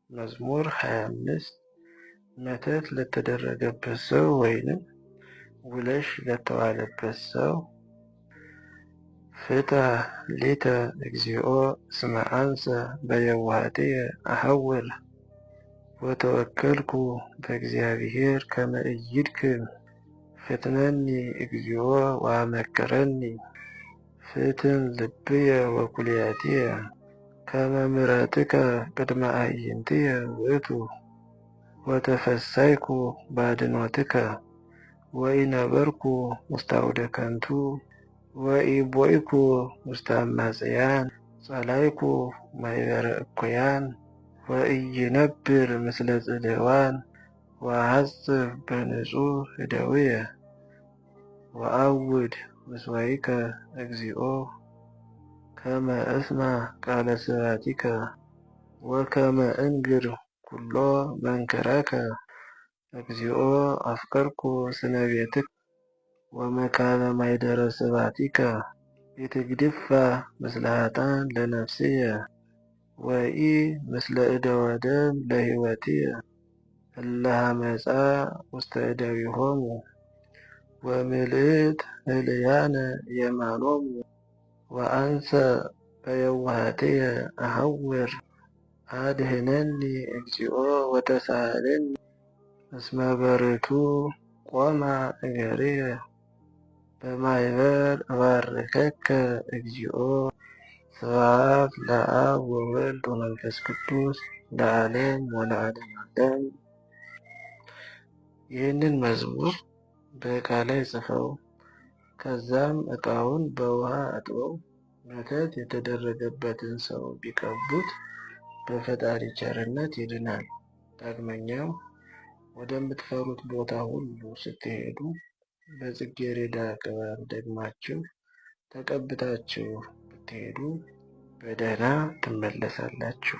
መዝሙር 25 መተት ለተደረገበት ሰው ወይንም ውለሽ ለተዋለበት ሰው። ፍታሕ ሊተ እግዚኦ እስመ አንሰ በየውሃትየ አሐውር ወተወከልኩ በእግዚአብሔር ከመ ኢይድክም። ፍትነኒ እግዚኦ ወአመክረኒ፣ ፍትን ልብየ ወኩልያትየ፣ ከመ ምሕረትከ ቅድመ አዕይንትየ ውእቱ። ወተፈሳይኩ በአድኅኖትከ፣ ወኢነበርኩ ውስተ አውደ ከንቱ፣ ወኢቦእኩ ውስተ አማጽያን። ጸላይኩ ማእበረ እኩያን፣ ወኢይነብር ምስለ ጽልዋን፣ ወአሐጽብ በንጹሕ እደዊየ። ወአውድ ምስዋይከ እግዚኦ ከመ እስማ ቃለ ስብሐቲከ፣ ወከመ እንግር ኩሎ መንክረከ። እግዚኦ አፍቀርኩ ስነ ቤትከ ወመካነ ማኅደረ ስብሐቲከ። ኢትግድፋ ምስለ ኃጥኣን ለነፍስየ፣ ወኢ ምስለ እደወ ደም ለሕይወትየ። እለ ሐመፃ ውስተ እደዊሆሙ፣ ወምልእት ህልያነ የማኖሙ። ወአንሰ በየውሃትየ አሐውር፣ አድኅነኒ እግዚኦ ወተሣሃለኒ፣ እስመ በርቱ ቆማ እገርየ። በማኅበር እባርከከ እግዚኦ። ስብሐት ለአብ ወወልድ ወመንፈስ ቅዱስ ለዓለም ወለዓለም ዓለም። ይህንን መዝሙር በዕቃ ላይ ጽፈው ከዛም ዕቃውን በውሃ አጥበው መተት የተደረገበትን ሰው ቢቀቡት በፈጣሪ ቸርነት ይድናል። ዳግመኛም ወደምትፈሩት ቦታ ሁሉ ስትሄዱ በጽጌረዳ ቅባት ደግማችሁ ተቀብታችሁ ብትሄዱ በደህና ትመለሳላችሁ።